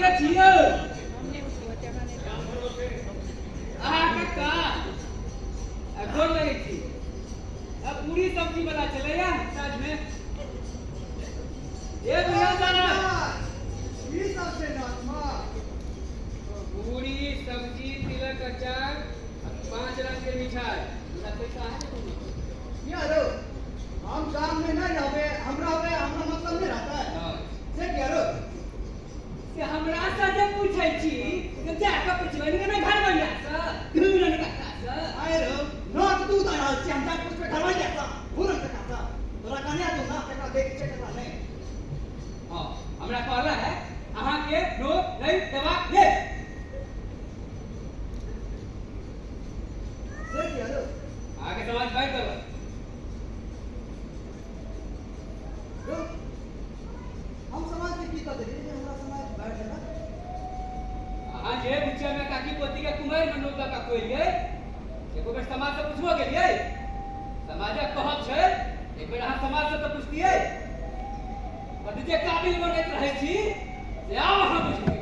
के छियै? अहाँ कक्का, आ गोर लगै छी। आ पूरी सब्जी बला छलैया साँझमे। ए बुढ़िया साहब, की सब छै नाचमा? पूरी सब्जी, तिलक अचार आ 5 रंग के मिठाई। हमरा पैसा है ने कोनो? किया रो, हम गाम में नहीं रहबे, हम रहबे हमरा मतलब नहीं रहता है। हाँ। से किया रो? से हमरा से जे पूछै छी से जा कऽ पुछबै ने ने घरवैया से, घूरन काका से। आए रो, नाच तू ता रहल छी, हम जा पूछबे घरवा जाता घूरन काका सा। तोरा कहने तू ना केकरा देख छै केकरा नहीं। हाँ, हमरा कहला है अहाँके नोत नहीं देबा ले। से किया रो? अहाँके समाज बाँटि देलक। रो, हम समाज के की कह देलियै जे हमरा समाज बाँटि देलक? अहाँ जे बुच्चा में काकी पोती के कुमारि में नोत दऽ कऽ खुएलियै, एको बेर समाज से पुछबो गेलियै? समाजक कहब छै, एक बेर अहाँ समाज से तऽ पुछतियै। बड जे काबिल बनैत रहै छी से आब अहाँ बुझबै।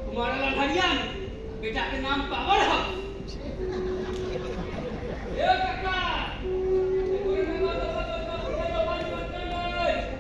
कुमारल अन्हरिया में बेटा के नाम पावर हाउस। ए काका, एको बेर नंगा दबा दबा पूजा दबा निमंत्रण अछि।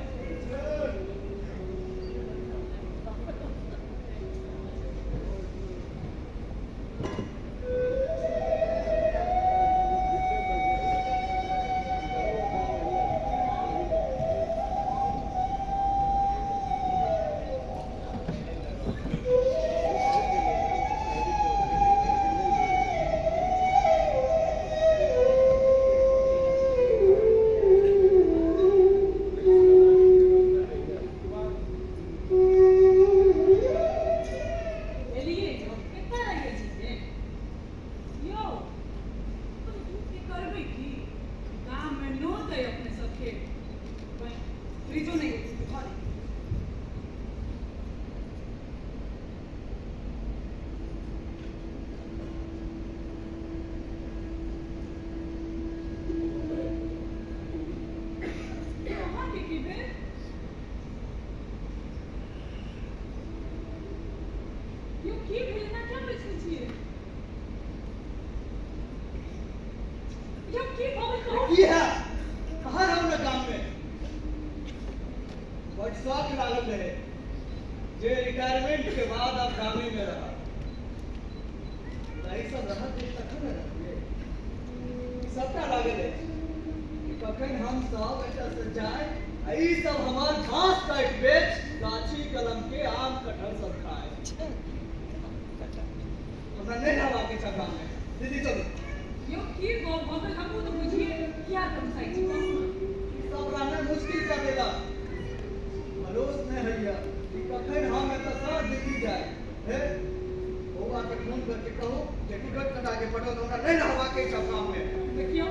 एलियै यौ, कतऽ रहि गेल छियै यौ? के करबै की, गाममे नोत अइ अपने सबके। फ्रिजो नहि अछि घरे। अहाँके की भेल यौ? की भेल? एना किया बैसल छियै यौ? की भऽ गेल कहू? की है, कहाँ रहू ना गाम में बड शौक लागल रहे जे रिटायरमेंट के बाद आप गामे में रहा। ई सब रहत जे तखन ने रहतियै। ई सबटा लागल अछि कि कखन हम सब एतऽ से जाय आ ई सब हमर घास काटि बेच गाछी कलम के आम कटहर सब खाय। हमरा नहि रहबाक छै गाम में। दीदी, चलू। यौ, की गप भऽ गेल? हमहूँ तऽ बुझियै, किया तमसाइ छी, कहू ने। ई सब रहना मुश्किल कर देलक। भरोस नहि होइया कि कखन हम एतऽ सँ दिल्ली जाय। हे, बौआ के फोन करके कहू जे टिकट कटा के पठाओ, हमरा नहि रहबाक अछि आब गाम में। देखियौ,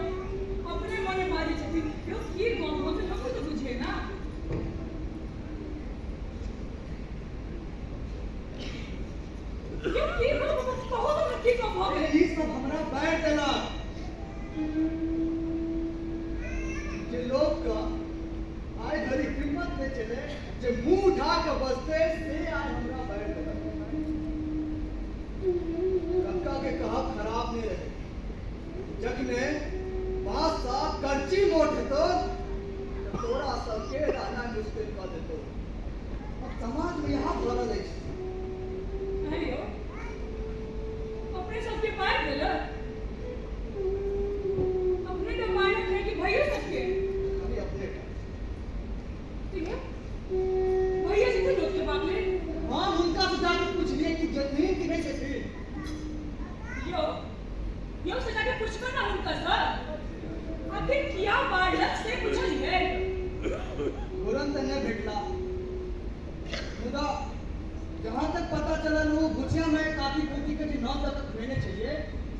अपने मने बाजै छथिन। यौ, की गप भऽ गेल? हमहूँ तऽ बुझियै ने। यौ, की गप भऽ गेल? कहू तऽ ने, की गप भऽ गेल? ई सब हमरा बाँटि देलक। जे लोक के आइ धरि हिम्मत नहि छलै जे मुंह उठा के बजतै, से आइ हमरा बाँटि देलक। कक्का के कहब खराब नहि रहै, जखने बाँस सँ करची मोट हेतौ तऽ तोरा सबके रहना मुश्किल कऽ देतौ। अब समाज में यहाँ भऽ रहल अछि। अरे यौ, अपने सबके बाँटि देलक? अपने तऽ मारलक है कि भैयो सबके? खाली अपने टा। ठीक है, भैया जेथिन लोक के बाप ले। हम हुनका से जाके पूछलियै कि जेथिन कि नहि जेथिन। यौ यौ, से जाके पूछबे ना हुनका सर, आखिर किया बाढ़लक से पूछलियै? घुरन तऽ नहि भेटला, मुदा जहाँ तक पता चलल, ओ भुजिया में काफी पोती के जे नाम दऽ कऽ खुएने छलियै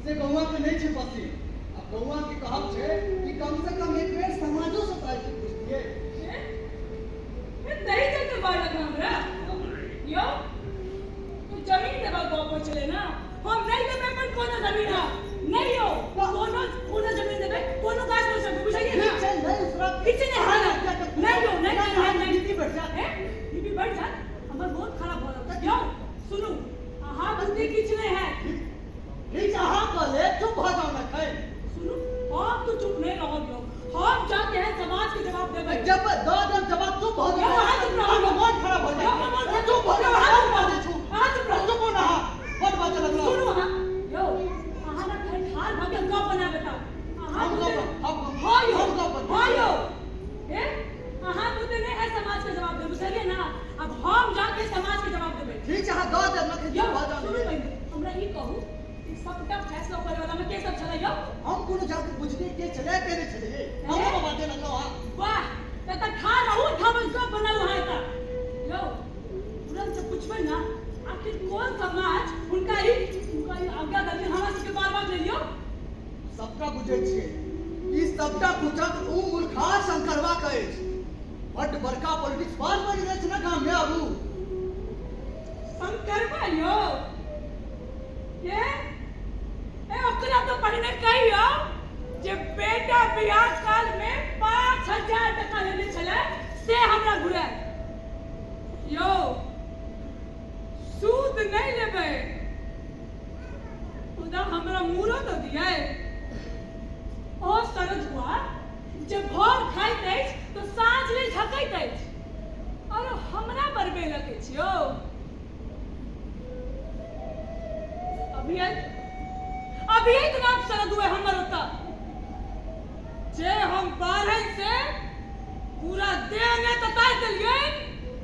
से गौआ के नहि छै पसीन। आ गौआ के कहब छै कि कम से कम एक बेर समाजो से तऽ आबि के पुछतियै। हे, तही चलते बाढ़लक हमरा। यौ, तू जमीन देबा गप होइ छलै ना? हम नहि देबै अपन कोनो जमीन। नहि यौ, कोनो कोनो जमीन देबै, कोनो गाछ नहि सकबै, बुझलियै ना? ठीक छै, नहि उसरब। किछु नहि हालत। नहि यौ, नहि, नहि, नहि, नहि। बीपी बढ़ि जायत। हे, बीपी बढ़ि जायत। हमर मोन खराब भऽ रहल यौ। सुनू, अहाँ बुद्धि किछु नहि है। ठीक छै, अहाँ कहले चुप भऽ जाउ ने खै। सुनू, हम तो चुप नहीं रहब यौ। हम जाके है समाज के जवाब देबै। जब दऽ देब जवाब, चुप भऽ यौ, जाउ। अहाँ चुप रहू। अहाँके मोन खराब भऽ यौ, हमर मोन जायत। चुप भऽ यौ, जाउ। अहाँ चुप बाजै रहू। छु। अहाँ चुप रहू। चुप ना, बड बाजऽ लगलहुँ। सुनू अहाँ यौ, अहाँ ना फेर ठाढ़ भऽ के गप बना बेटा। अहाँ हम बुते गप हम हाँ यौ, हम गप बनबै। हाँ यौ, ए अहाँ बुते नहि है समाज के जवाब देब, बुझलियै ना? अब हम जाके समाज के जवाब देबै। ठीक छै, अहाँ दऽ देब ने। यौ, चुप भऽ जाउ। सुनू, पहिने हमरा ई कहू कि सबटा फैसला करे वाला में के सब छलै यौ? हम कोनो जाके बुझलियै के छलै के नहि छलै? हम बाजऽ लगलहुँ अहाँ। वाह, तऽ ठाढ़ रहू, ठाम गप बनाउ अहाँ एतऽ। यौ, तुरंत से पूछबै ना, आखिर कोन समाज हुनका ई आज्ञा देलखिन हमरा सबके बार बार लेल यौ? सबटा बुझै छियै। ई सबटा कुचक्र ऊ मूर्खा शंकरवा के अछि। बड्ड बड़का पॉलिटिक्स बाज बनि गेल छै ने गाम में आबू। शंकरवा यौ? ए ए, ओकरा तऽ पहिने कहियौ जे बेटा बियाह काल में 5000 टका लेने छलै, से हमरा घुराय यौ। सूद नहि लेबै, मुदा हमरा मूरो तऽ दियै। ओ सरद हुआ जे भोर खाइत अछि तऽ साँझ लेल झकैत अछि, और हमरा बरबेलक अछि यौ। अभी अभी इतना शरद हुए हमर ओतऽ जे हम बारह से पूरा देह ने तताइ देलियै।